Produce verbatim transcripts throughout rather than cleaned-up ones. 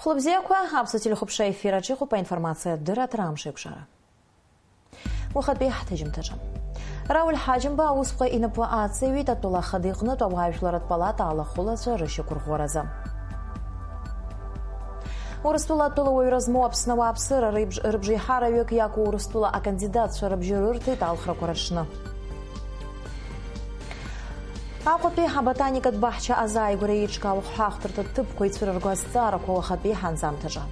Хәлыбзиақәа, аԥсуа телехәаԥшра ефир аҿы иҟоуп аинформациа дырраҭара амш еиқәшара. Уахатәи ҳҭыжьымҭаҿы. Рауль Ҳаџьымба аусҟа инапы аҵаҩит атәыла ахада иҟнытә ауаажәларратә палата алахәылацәа рышьақәырӷәӷәаразы. Урыстәыла атәылауаҩра змоу Аԥсны ауааԥсыра реибж-, рыбжеиҳараҩык иаку Урыстәыла акандидатцәа рыбжьы рырҭеит алхрақәа рыҽны. Аҟәатәи аботаникатә баҳча азааигәара еиҿкаау ахәҳахәҭырҭа ҭыԥқәа ицәырырго азҵаарақәа уахатәи ҳанҵамҭаҿы.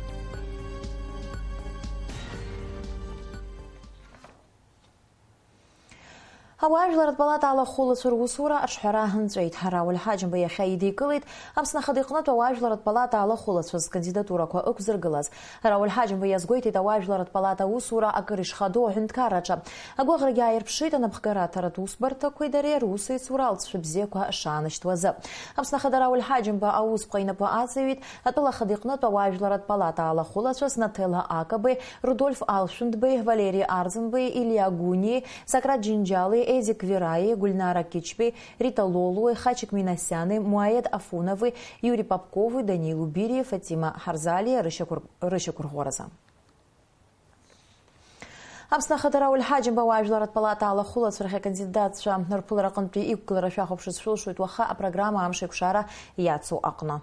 Ауаажәларратә палата алахәылацәа русура аҿҳәара нҵәеит. Рауль Ҳаџьымба иахьа идикылеит Аԥсны Ахада иҟнытә ауаажәларратә палата алахәылацәа зкандидатурақәа ықәзыргылаз. Рауль Ҳаџьымба иазгәеиҭеит ауаажәларратә палата аусура акыр ишхадоу аҳәынҭқарраҿы. Агәыӷрагьы ааирԥшит анапхгара аҭаратә усбарҭақәеи дареи русеицура алҵшәа бзиақәа шаанашьҭуа азы. Аԥсны Ахада Рауль Ҳаџьымба аусԥҟа инапы аҵаҩит атәыла ахада иҟнытә ауаажәларратә палата алахәылацәа Наҭела Акабеи, Рудольф Алшәындбеи, Валери Арӡынбеи, Илиа Гуниеи, Сократ Џьынџьали, Едик Вераи, Гульнара Кьычбеи, Рита Лолуи, Хачик Минасиани, Муаед Афунови, Иури Попкови, Даниил Убири, Фатима Ҳарзалиа рышьақәыр-, рышьақәырӷәӷәаразы. Аԥсны Ахада Рауль Ҳаџьымба ауаажәларратә палата алахәылацәа рахь акандидатцәа рԥылара аҟынтәи иқәгылара шәахәаԥшырц шәылшоит уаха апрограмма Амш еиқәшара иацу аҟны.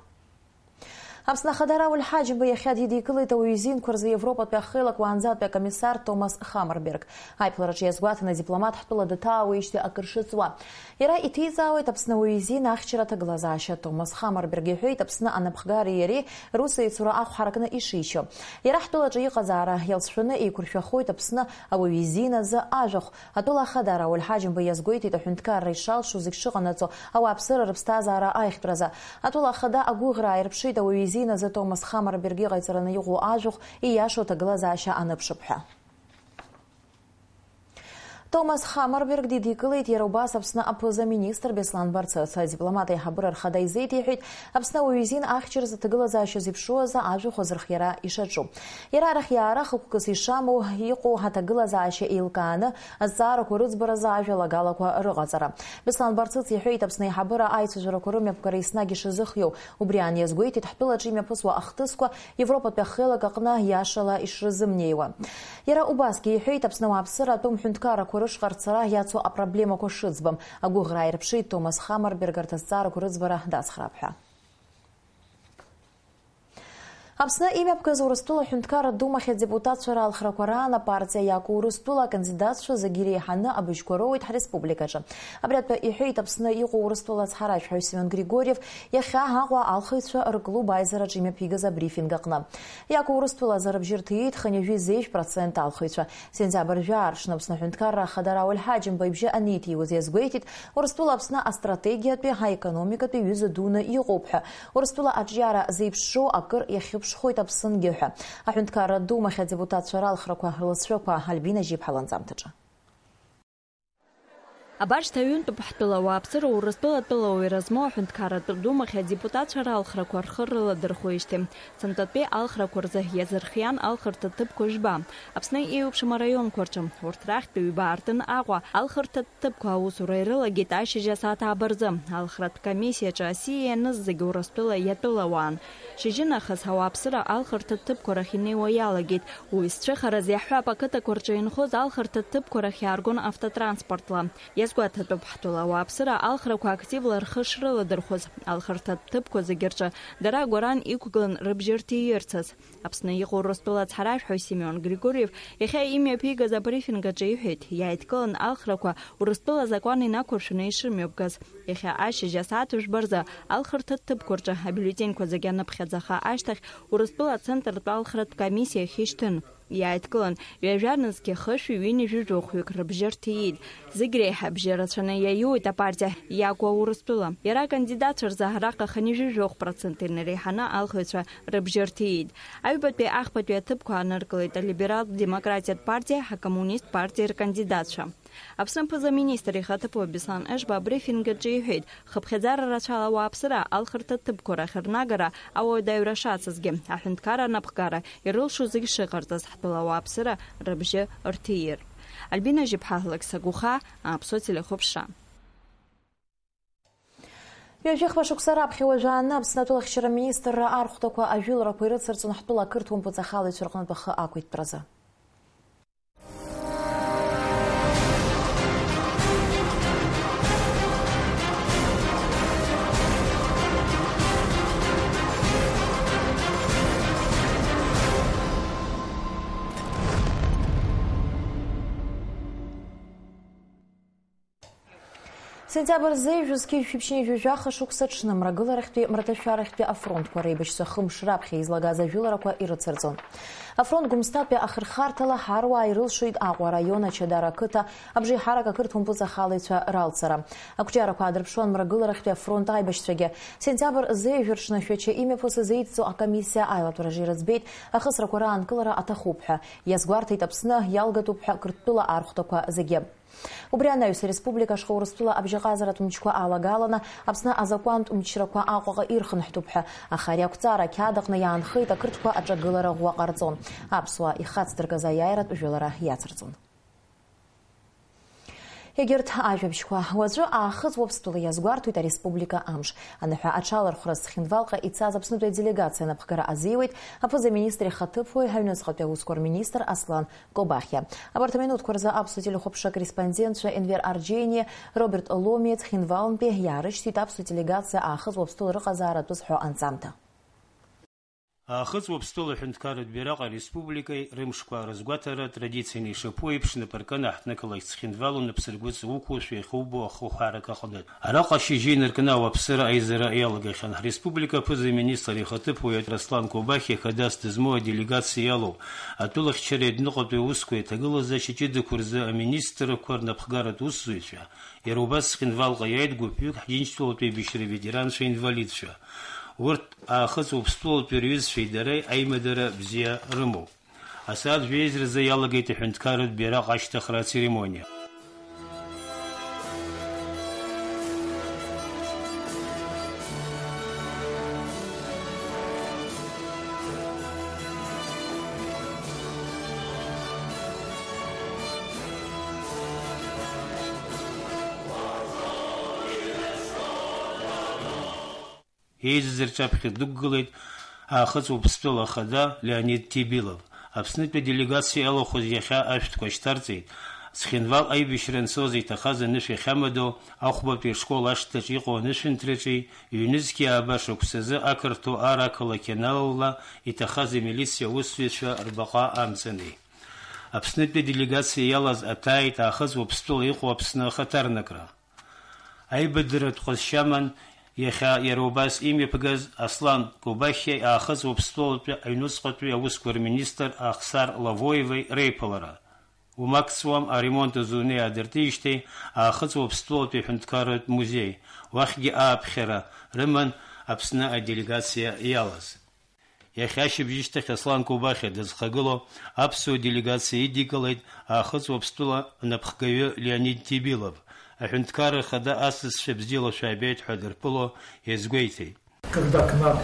Аԥсны Ахада Рауль Ҳаџьымба иахьа дидикылеит ауаҩы изинқәа рзы Европатәи ахеилак уаанӡатәи акомиссар Томас Хаммерберг. Аиԥылараҿы иазгәаҭаны адипломат ҳтәыла даҭаауеижьҭеи акыр шыҵуа. Иара иҭеиҵаауеит Аԥсны ауаҩы изин ахьчара аҭагылазаашьа. Томас Хаммерберг иҳәеит Аԥсны анапхгареи иареи русеицура ахә ҳаракны ишичо. Иара ҳтәылаҿы иҟазаара иалҵшәаны еиқәыршәахоит Аԥсны ауаҩы изин азы ажәахә. Атәыла ахада Рауль Ҳаџьымба иазгәеиҭеит аҳәынҭқарра ишалшо зегь шыҟанаҵо ауааԥсыра рыԥсҭазаара аихтәразы. Атәыла ахада агәыӷра ааирԥшит ауаҩы изин азы Томас Хаммерберг иҟаиҵараны иҟоу ажәахә ииашоу аҭагылазаашьа аныԥшып ҳәа. Томас Хаммерберг дидикылеит иара убас Аԥсны аԥыза-министр Беслан Барцыц. Адипломат аиҳабыра рхада изеиҭеиҳәеит Аԥсны ауаҩы изин ахьчаразы аҭагылазаашьа зеиԥшроу азы ажәахә азырхиара ишаҿу. Иара арахь иаара хықәкыс ишамоу иҟоу аҭагылазаашьа еилкааны азҵаарақәа рыӡбаразы ажәалагалақәа рыҟаҵара. Беслан Барцыц иҳәеит Аԥсны аиҳабыра аицәажәарақәа рымҩаԥгара еснагь ишазыхиоу. Убри аан иазгәеиҭеит ҳтәылаҿы имҩаԥысуа ахҭысқәа Европатәи ахеилак аҟны иашала ишрызымнеиуа. Иара убасгьы иҳәеит, Аԥсны ауааԥсыра атәым ҳәынҭқаррақәа рышҟа рцара иацу апроблемақәа шыӡбам. Агәыӷра ааирԥшит Томас Хаммерберг арҭ азҵаарақәа рыӡбара дацхраап ҳәа. Аԥсны имҩаԥгаз Урыстәыла Аҳәынҭқарратә Думахь адепутатцәа ралхрақәа раан апартиа иаку Урыстәыла акандидатцәа зегьы иреиҳаны абыжьқәа роуеит ҳреспубликаҿы. Абри атәы иҳәеит Аԥсны иҟоу Урыстәыла ацҳаражәҳәаҩ Семион Григорьев иахьа Аҟәа алхыҩцәа рклуб аизараҿы имҩаԥигаз абрифинг аҟны. Иаку Урыстәыла азы рыбжьы рҭиит хынҩажәи зеижә процент алхыҩцәа. Сентиабр жәаа рҽны Аԥсны Аҳәынҭқарра Ахада Рауль Ҳаџьымба ибжьы аниҭиуаз иазгәеиҭеит, Урыстәыла Аԥсны астратегиатәи, аекономикатәи ҩыза дуны иҟоуп ҳәа. Урыстәыла аҿиара зеиԥшроу акыр иахьыԥшхоит Аԥсынгьы ҳәа. Аҳәынҭқарратә Думахь адепутатцәа ралхрақәа рлыҵшәақәа Альбина Жьиԥҳа ланҵамҭаҿы. Абаршьҭа ҩынтәуп ҳтәыла ауааԥсыра Урыстәыла атәылауаҩра змоу аҳәынҭқарратә Думахь адепутатцәа ралхрақәа рхы рыладырхәеижьҭеи. Сынтәатәи алхрақәа рзы иазырхиан алхырҭа ҭыԥқәа жәба, Аԥсны еиуеиԥшым араионқәа рҿы. Урҭ рахьтә ҩба аартын Аҟәа. Алхырҭа ҭыԥқәа аусура ирылагеит ашьыжь асааҭ ааба рзы. Алхратә комиссиаҿы асиа ианыз зегьы Урыстәыла иатәылауаан. Шьыжьынахыс ауааԥсыра алхырҭа ҭыԥқәа рахь инеиуа иалагеит. Уи зцәыхараз иаҳҳәап, ақыҭақәа рҿы инхоз алхырҭа ҭыԥқәа рахь иааргон автотранспортла. Иазгәаҭатәуп, ҳтәыла ауааԥсыра алхрақәа активла рхы шрыладырхәыз, алхырҭа ҭыԥқәа зегьы рҿы дара агәаран иқәгылан рыбжьы рҭиирцаз. Аԥсны иҟоу Урыстәыла ацҳаражәҳәаҩ Семион Григорьев иахьа имҩаԥигаз абрифинг аҿы иҳәеит, иааидкылан алхрақәа Урыстәыла азакәан инақәыршәаны ишрымҩаԥгаз. Иахьа ашьыжь асааҭ жәба рзы алхырҭа ҭыԥқәа рҿы абиуллетеньқәа зегьы аныԥхьаӡаха ашьҭахь, Урыстәыла ацентртә алхратә комиссиа ахь ишьҭын. Иааидкылан, ҩажәа нызқьи хышәи ҩынҩажәи жәохәҩык рыбжьы рҭиит. Зегь реиҳа абжьы рацәаны иаиуеит апартиа иакәу Урыстәыла. Иара акандидатцәа рзы араҟа хынҩажәи жәохә процент инареиҳаны алхыҩцәа рыбжьы рҭиит. Аҩбатәи ахԥатәи аҭыԥқәа ааныркылеит алибералтә демократиатә партиа, акоммунист партиа ркандидатцәа. Аԥсны аԥыза-министр ихаҭыԥуаҩ Беслан Ешба абрифинг аҿы иҳәеит, хыԥхьаӡара рацәала ауааԥсыра алхырҭа ҭыԥқәа рахь рнагара ауадаҩра шацызгьы, аҳәынҭқарра анапхгара ирылшо зегь шыҟарҵаз, ҳтәыла ауааԥсыра рыбжьы рҭиир. Альбина Жьыԥҳа, Лакса Гәыхаа, Аԥсуа телехәаԥшра. Ҩажәи хԥа шықәса раԥхьа уажәааны Аԥсны атәылахьчара министрра архәҭақәа ажәыларақәа ирыцырҵон ҳтәыла ақырҭуа мпыҵахалаҩцәа рҟнытә ахы ақәиҭтәразы. Сентиабр зеижәыз зқьи жәшәи ԥшьынҩажәи жәаха шықәса аҽны Мрагыларахьтәи Мраҭашәарахьтәи афронтқәа реибашьцәа хымш раԥхьа излагаз ажәыларақәа ирыцырҵон. Афронт Гәымсҭатәи ахырхарҭала ҳаруаа ирылшоит Аҟәа араион Ачадара ақыҭа абжеиҳарак ақырҭуа мпыҵахалаҩцәа ралцара. Ақәҿиарақәа аадырԥшуан Мрагыларахьтәи афронт аибашьцәагьы. Сентиабр зеижә рҽны Шәача имҩаԥысыз еидҵоу акомиссиа аилатәара ирыӡбеит, ахысрақәа раанкылара аҭахуп ҳәа. Иазгәарҭеит Аԥсны иалгатәуп ҳәа Қырҭтәыла архәҭақәа зегьы. Убри анаҩс, ареспублика ашҟа Урыстәыла абжьаҟазаратә мчқәа алагаланы Аԥсны азакәантә мчрақәа Аҟәаҟа ирхынҳәтәуп ҳәа, аха ари ақәҵара ақьаад аҟны иаанхеит, ақырҭқәа аҿагылара ӷәӷәа ҟарҵон. Аԥсуаа ихацдыркыз аиааиратә жәылара иацырҵон. Егьырҭ ажәабжьқәа уаҵәы Аахыҵ Уаԥстәыла иазгәарҭоит ареспублика амш. Аныҳәа аҽалархәраз Цхинвалҟа ицаз Аԥснытәи аделегациа анапхгара азиуеит аԥыза-министр ихаҭыԥуаҩ, аҩныҵҟатәи аусқәа рминистр Аслан Кобахьиа. Абарҭ аминуҭқәа рзы аԥсуа телехәаԥшра акорреспондентцәа Енвер Арџьениа, Роберт Ломиа Цхинвалынтәи иаарышьҭит аԥсуа делегациа Аахыҵ Уаԥстәыла рыҟазаара атәы зҳәо анҵамҭа. Аахыҵ Уаԥстәыла аҳәынҭқарратә бираҟ ареспубликеи рымшқәа рызгәаҭара традицианы ишаԥу еиԥш напы ркын аҳҭнықалақь Цхинвал унапсыргәыҵа уқәушәа иахьубо ахыхәарак аҟнытә. Араҟа ашьыжьы инаркны ауаԥсыра аизара иалагахьан. Ҳреспублика аԥыза-министр ихаҭыԥуаҩ Раслан Кобахьиа хадас дызмоу аделегациа иалоу атәылахьчареи адәныҟатәи аусқәеи аҭагылазаашьа ҷыдақәа рзы аминистррақәа рнапхгаратә усзуҩцәа, иара убас Цхинвалҟа иааит гәыԥҩык ҳџьынџьтәылатә еибашьра ветеранцәа, инвалидцәа. Урҭ Аахыҵ Уаԥстәылатәи рҩызцәеи дареи аимадара бзиа рымоуп. Асааҭ жәеиза рзы иалагеит аҳәынҭқарратә бираҟ ашьҭыхра ацеремониа. Еизаз рҿаԥхьа дықәгылеит Аахыҵ Уаԥстәыла ахада Леонид Тибилов. Аԥснытәи аделегациа иалахәыз иахьа ашәҭқәа шьҭарҵеит. Цхинвал аибашьра анцоз иҭахаз анышә иахьамадоу, ахәбатәи ашкол ашҭаҿ иҟоу анышәынҭраҿи, ҩнызқьи ааба шықәсазы ақырҭуа ар ақалақь ианалалала иҭахаз амилициа аусзуҩцәа рбаҟа амҵани. Аԥснытәи аделегациа иалаз аҭааит Аахыҵ Уаԥстәыла иҟоу Аԥсны ахаҭарнакра. Аибадырратә ҟазшьа аман иахьа иара убас имҩаԥгаз Аслан Кобахьиа Аахыҵ Уаԥстәылатәи аҩнуҵҟатәи аусқәа рминистр Ахсар Лавоевеи реиԥылара. Умак ҵуам аремонт азунеи аадыртижьҭеи Аахыҵ Уаԥстәылатәи аҳәынҭқарратә музеи, уахьгьы ааԥхьара рыман Аԥсны аделегациа иалаз. Иахьа ашьыбжьышьҭахь Аслан Кобахьиа дызхагылоу аԥсуа делегациа идикылеит Аахыҵ Уаԥстәыла анапхгаҩы Леонид Тибилов. Аҳәынҭқарра Ахада асасцәа бзиала шәаабеит ҳәа дырԥыло иазгәеиҭеит. Когда к нам,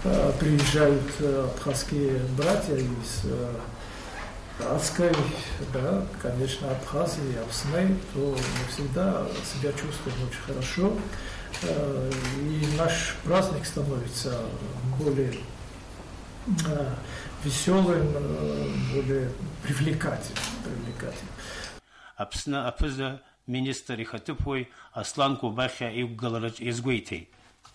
э, приезжают, э, абхазские братья из, э, Адской, да, конечно, Абхазии, Апсны, то мы всегда себя чувствуем очень хорошо. Э, и наш праздник становится более, э, весёлым, э, более привлекательным, привлекательным. Аԥсны аԥыза-министр ихаҭыԥуаҩ Аслан Кобахьиа иқәгылараҿ иазгәеиҭеит.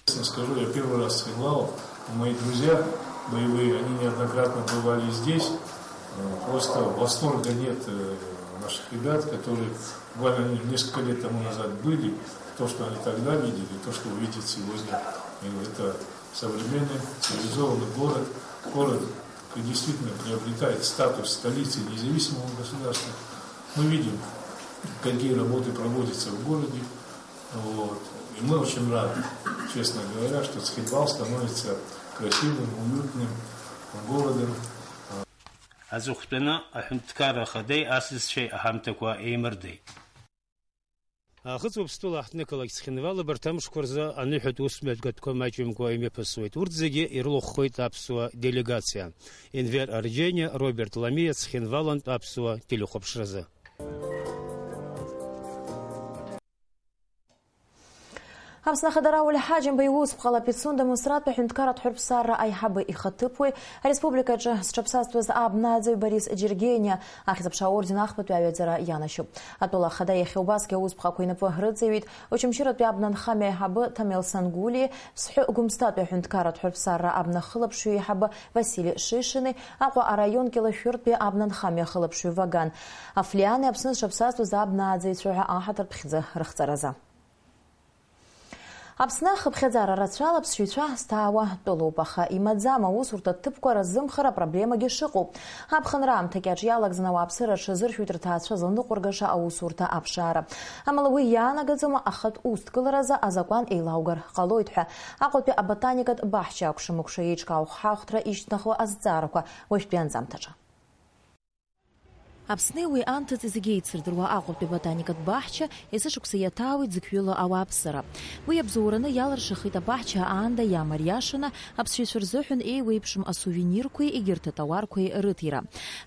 Честно скажу, я первый раз в Цхинвал. Мои друзья боевые, они неоднократно бывали здесь. Э, просто восторга нет, э, наших ребят, которые буквально, они несколько лет тому назад были. То, что они тогда видели, то, что увидят сегодня, э, это современный, цивилизованный город, город, который действительно приобретает статус столицы независимого государства. Мы видим, какие работы проводятся в городе. Вот. И мы очень рады, честно говоря, что Цхинвал становится красивым, уютным городом. Аҵыхәтәаны аҳәынҭқарра ахадеи асасцәеи аҳамҭақәа еимырдеит. Аахыҵ Уаԥстәыла аҳҭнықалақь Цхинвал абарҭ амшқәа рзы аныҳәатә усмҩаԥгатәқәа маҷымкәа имҩаԥысуеит. Урҭ зегьы ирылахәхоит аԥсуа делегациа. Енвер Арџьениа, Роберт Ламиа, Цхинвалантә аԥсуа телехәаԥшразы. Аԥсны Ахада Рауль Ҳаџьымба иусԥҟала Пицунда Мусратәи аҳәынҭқарратә ҳәырԥсарра аиҳабы ихаҭыԥуаҩ, ареспубликаҿы зҽаԥсазтәыз абнааӡаҩ Борис Џьергениа ахьӡ-аԥша аорден ахԥатәи аҩаӡара ианашьоуп. Атәыла ахада иахьа убасгьы аусԥҟақәа инапы рыҵаҩит Очамчыратәи абна анхамҩа аиҳабы Ҭамел Сангулиа, Ԥсҳәы Гәымсҭатәи аҳәынҭқарратә ҳәырԥсарра абна ахылаԥшҩы еиҳабы Васили Шишини, Аҟәа араион Кьалашәыртәи абна анхамҩа ахылаԥшҩы Ваган Афлиани Аԥсны зҽаԥсазтәыз абнааӡаҩцәа ҳәа аҳаҭыртә хьӡы рыхҵаразы. Аԥсны ахыԥхьаӡара рацәала аԥсшьаҩцәа зҭаауа тәылоуп, аха имаӡам аусурҭа ҭыԥқәа рзымхара апроблемагьы шыҟоу. Аԥхынра аамҭа кьаҿ иалагӡаны ауааԥсыра рҽазыршәоит рҭаацәа зланыҟәыргаша аусурҭа аԥшаара. Амала уи иаанагаӡом ахатә усҭгыларазы азакәан еилаугар ҟалоит ҳәа. Аҟәатәи аботаникатә баҳча акәша-мыкәша еиҿкаау хҳахәҭра ишьҭнахуа азҵаарақәа уажәтәи анҵамҭаҿы. Аԥсни уи анҭыҵ зегьы еицырдыруа Аҟәатәи ботаникатә баҳча есышықәса иаҭаауеит зықьҩыла ауааԥсыра. Уи абзоураны иалыршахеит абаҳча аанда иамариашаны аԥсшьаҩцәа рзыҳәан еиуеиԥшым асувенирқәеи егьырҭ атауарқәеи рыҭира.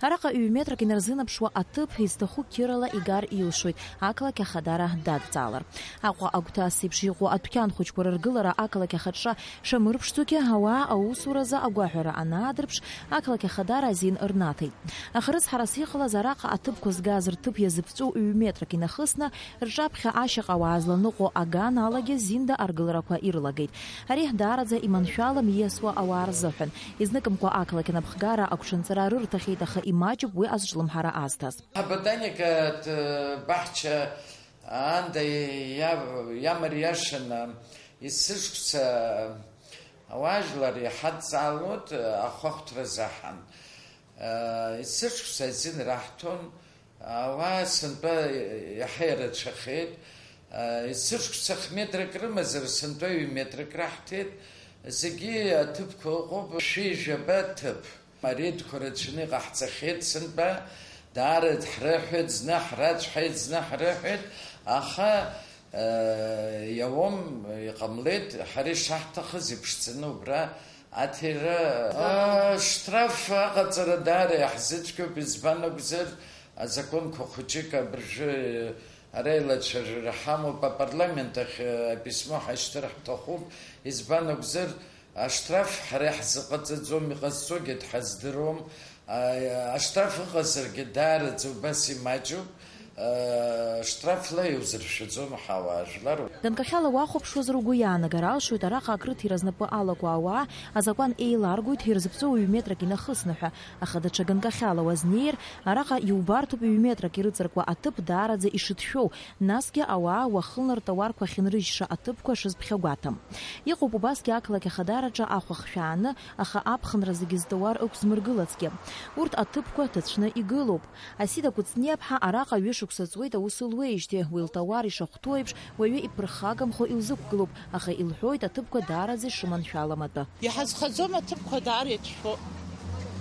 Араҟа ҩ-метрак инарзынаԥшуа аҭыԥ, изҭаху қьырала игар илшоит, ақалақь ахадара дадҵаалар. Аҟәа агәҭас еиԥш иҟоу адәқьан хәыҷқәа рыргылара ақалақь ахаҿра шамырԥшӡогьы, ауаа аусуразы агәаҳәара анаадырԥш, ақалақь ахадара азин рнаҭеит. Аха рыцҳарас иҟалаз араҟа аҭыԥқәа згаз рҭыԥ иазыԥҵәоу ҩ-метрак инахысны, рҿаԥхьа ашьаҟа ауаа зланыҟәо аганалагьы зинда аргыларақәа ирылагеит. Ари даараӡа иманшәалам ииасуа ауаа рзыҳәан. Изныкымкәа ақалақь анапхгара агәҽанҵара рырҭахьеит, аха имаҷуп уи азҿлымҳара азҭаз. Аботаникатә баҳча аанда иа-, иамариашаны есышықәса ауаажәлар иҳадҵаалоит ахәахәҭра заҳан. Есышықәса азин раҳҭон, ауаа сынтәа иаҳа ирацәахеит. Есышықәса хә-метрак рымазар, сынтәа ҩ-метрак раҳҭеит. Зегьы аҭыԥқәа ыҟоуп, шәи жәаба ҭыԥ. Арейдқәа рацәаны иҟаҳҵахьеит сынтәа, даара ҳрыҳәеит, зны ҳрацәҳаит, зны ҳрыҳәеит, аха, э, иауам, иҟамлеит, ҳара ишаҳҭахыз иԥшӡаны убра аҭира. Э, штраф аҟаҵара даара иаҳзыцәгьоуп, избан акәзар, азакәанқәа хәыҷык абыржәы ара еилацәажәара ҳамоуп, апарламент ахь, э, аписьмо ҳашьҭыр ҳҭахуп, избан акәзар, Аштраф ҳара иаҳзыҟаҵаӡом, иҟазҵогьы дҳаздыруам. А, аштраф ыҟазаргьы даараӡа убас имаҷуп. А, штрафла иузыршәаӡом ҳауаажәлар. Ганкахьала уахәаԥшуазар угәы иаанагар алшоит, араҟа акрыҭира знапы алаку ауаа азакәан еиларгоит, ирзыԥҵәоу ҩ-метрак инахысны ҳәа, аха даҽа ганкахьала уазнеир, араҟа иубарҭоуп ҩ-метрак ирыҵаркуа аҭыԥ даараӡа ишыҭшәоу, насгьы ауаа уахынла ртауарқәа ахьынрыжьша аҭыԥқәа шызԥхьагәаҭам. Иҟоуп убасгьы ақалақь ахадараҿы ахәа хшәааны, аха аԥхынра зегьы зтауар ықәзмыргылацгьы. Урҭ аҭыԥқәа ҭацәны игылоуп. Асида Кәыҵниаԥҳа араҟа ҩышықәса ҵуеит аус луеижьҭеи, уи лтауар ишахәҭоу еиԥш, уаҩы иԥырхагамхо илзықәгылоуп, аха илҳәоит аҭыԥқәа даараӡа ишыманшәалам атәы. Иҳазхаӡом аҭыԥқәа даара иҭшәо.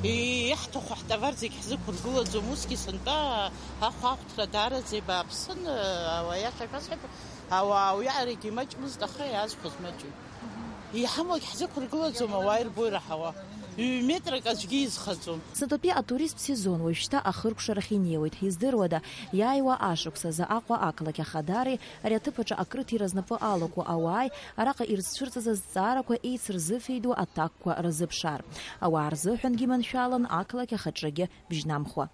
Иаҳҭаху ҳтовар зегь ҳзықәыргылаӡом, усгьы сынтәа ахәаахәҭра даараӡа ибааԥсын, ауаа иаша шәасҳәап, ауаа уиаҟарагьы имаҷмызт, аха иаазхәаз маҷҩым. Иҳамоугь ҳзықәыргылаӡом, ауаа ирбо ираҳауа. Ҩ-метрак аӡәгьы изхаӡом. Сынтәатәи атуристтә сезон уажәшьҭа ахыркәшарахь инеиуеит. Издыруада, иааиуа ашықәсазы Аҟәа ақалақь ахадареи ари аҭыԥ аҿы акрыҭира знапы алаку ауааи араҟа ирызцәырҵыз азҵаарақәа еицырзыфеидоу аҭакқәа рзыԥшаар. Ауаа рзыҳәангьы маншәалан ақалақь ахаҿрагьы бжьнамхуа.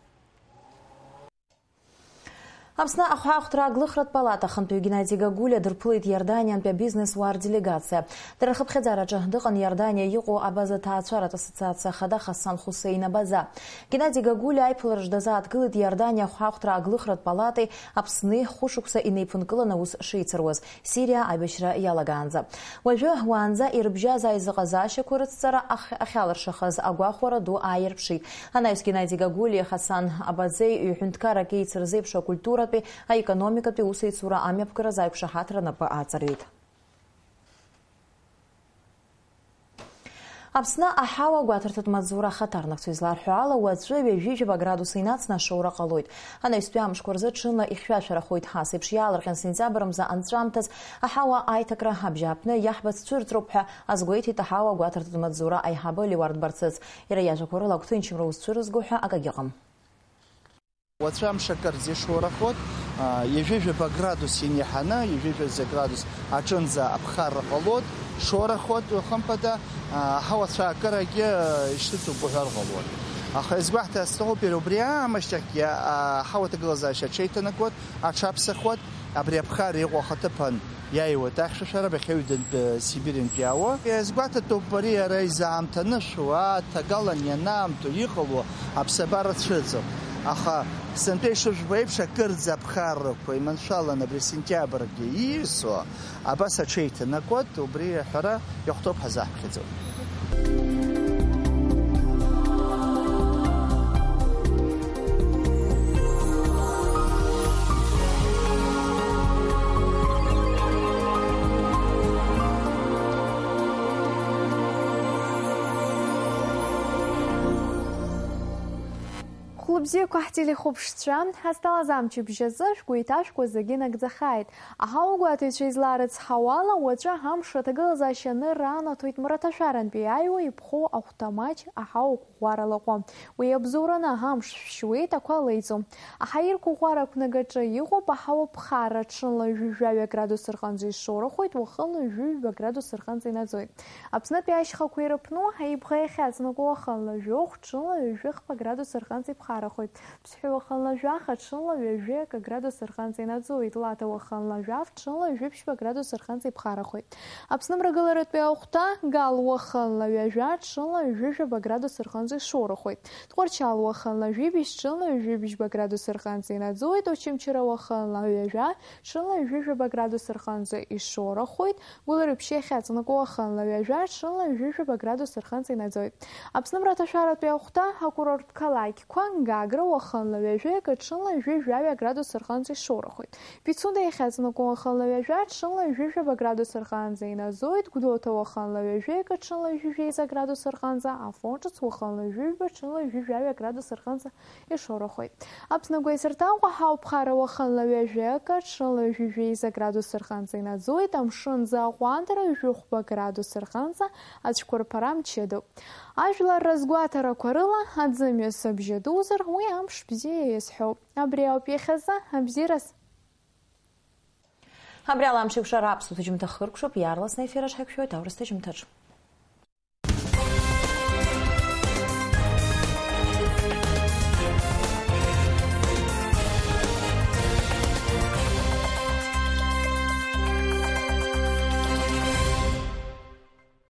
Аԥсны ахәаахәҭра аглыхратә палата ахантәаҩы Геннади Гагулиа дырԥылеит Иорданиантәи абизнес-уаа рделегациа. Дара рхыԥхьаӡараҿы дыҟан Иорданиа иҟоу абаза ҭаацәаратә ассоциациа ахада Хасан Хусеин Абаза. Геннади Гагулиа аиԥылараҿы дазааҭгылеит Иорданиа ахәаахәҭра аглыхратә палатеи Аԥсни хәышықәса инеиԥынкылан аус шеицыруаз, Сириа аибашьра иалагаанӡа. Уажәы уаанӡа ирыбжьаз аизыҟазаашьақәа рыцҵара ахь-, ахьалыршахаз агәахәара ду ааирԥшит. Анаҩс Геннади Гагулиеи Хасан Абазеи ҩ-ҳәынҭқаррак еицырзеиԥшу акультуратәи, аекономикатәи усеицура амҩаԥгаразы аиқәшаҳаҭра напы аҵарҩит. Аԥсны аҳауа агәаҭарҭатә маҵзура ахаҭарнакцәа изларҳәо ала, уаҵәы ҩажәижәаба градус инацны ашоура ҟалоит. Анаҩстәи амшқәа рзы ҽынла ихьшәашәарахоит. Ас еиԥш иаалырҟьан сентиабр мза анҵәамҭаз аҳауа аиҭакра абжьааԥны иаҳбац цәырҵроуп ҳәа азгәеиҭеит аҳауа агәаҭарҭатә маҵзура аиҳабы Леуард Барцыц. Иара иажәақәа рыла агәҭынчымра узцәырызго ҳәа акагьы ыҟам. Уаҵәы амш акырӡа ишоурахоит, Ҩажәижәаба градус инаҳаны, ҩажәижәаба градус аҿынӡа аԥхарра ҟалоит, шорахоит, хымԥада, аҳауа цәаакырагьы ишьҭыҵуп уҳәар ҟалоит. Аха иазгәаҳҭар сҭахуп, иара убри аамышьҭахьгьы аҳауа аҭагылазаашьа аҽеиҭанакуеит, аҽаԥсахуеит, абри аԥхарра иҟоу ахаҭыԥан иааиуеит ахьшәашәара, абахьаҩ дынтә-, Сибиринтә иаауа. Иазгәаҭатәуп ари ара изаамҭа анышәуа, аҭагалан ианаамҭоу иҟало аԥсабара цәыӡуп. Аха сынтәа ишыжәбо еиԥш, акырӡа аԥхаррақәа иманшәалан абри сентиабргьы ииасуа, абас аҽеиҭанакуеит, убри аҳәара иахәҭоуп ҳазаҳԥхьаӡо. Хәлыбзиақәа ҳтелехәаԥшцәа, ҳазҭалаз амчыбжь азы шәгәы иҭашәкуа зегьы нагӡахааит. Аҳауагәаҭаҩцәа излаарыцҳауала, уаҵәы амш аҭагылазаашьа аныраанаҭоит мраҭашәарантәи иааиуа иԥхоу ахәҭамаҷ аҳауа ӷәӷәара лаҟәы. Уи иабзоураны амш шәшьуеит, ақәа леиӡом. Аҳаирқәа ӷәӷәара ақәнагаҿы иҟоуп аҳауа ԥхарра, ҽынла жәаҩа градус рҟынӡа ишорахоит, уахынла жәаҩа градус рҟынӡа инаӡоит. Аԥснытәи ашьхақәа ирыԥну, аибӷа иахьаҵанакуа уахынла жәохә, ҽынла ҩажәихԥа градус рҟынӡа иԥхарахоит. Ԥсҳәы уахынла жәаха, ҽынла ҩажәи акы градус рҟынӡа инаӡоит. Лаҭа уахынла жәаф, ҽынла жәиԥшьба градус рҟынӡа иԥхарахоит. Аԥсны мрагыларатәи ахәҭа, Гал уахынла ҩажәа, ҽынла ҩажәижәаба градус рҟынӡа ишорахоит. Тҟәарчал уахынла жәибжь, ҽынла ҩажәибжьба градус рҟынӡа инаӡоит. Очамчыра уахынла ҩажәа, ҽынла ҩажәижәаба градус рҟынӡа ишорахоит. Гәылрыԥшь иахьаҵанакуа уахынла ҩажәа, ҽынла ҩажәижәаба градус рҟынӡа инаӡоит. Аԥсны мраҭашәаратәи ахәҭа, акурорттә қалақьқәа, Гагра уахынла ҩажәи акы, ҽынла ҩажәи жәаҩа градус рҟынӡа ишорахоит. Пицунда иахьаҵанакуа уахынла ҩажәа, ҽынла ҩажәижәаба градус рҟынӡа инаӡоит. Гәдоуҭа уахынла ҩажәи акы, ҽынла ҩажәи жәеиза градус рҟынӡа, Афон ҿыц уахынла ҩажәи жәба, ҽынла ҩажәи жәаҩа градус рҟынӡа ишорахоит. Аԥсны агәеисырҭаҟәа ҳауԥхара уахынла ҩажәи акы, ҽынла ҩажәи жәеиза градус рҟынӡа инаӡоит, амшын ӡы аҟәандара жәохәба градус рҟынӡа ацәқәырԥара мчыдоуп. Ажәлар рызгәаҭарақәа рыла, аӡымҩас абжьы дузар, уи амш бзиа иазҳәоуп. Абри ауп иахьазы, абзиараз. Абри ала амш еиқәшара аԥсуа ҭыжьымҭа хыркәшоуп, иаарласны аефир аҿ ҳаиқәшәоит аурыс ҭыжьымҭаҿ.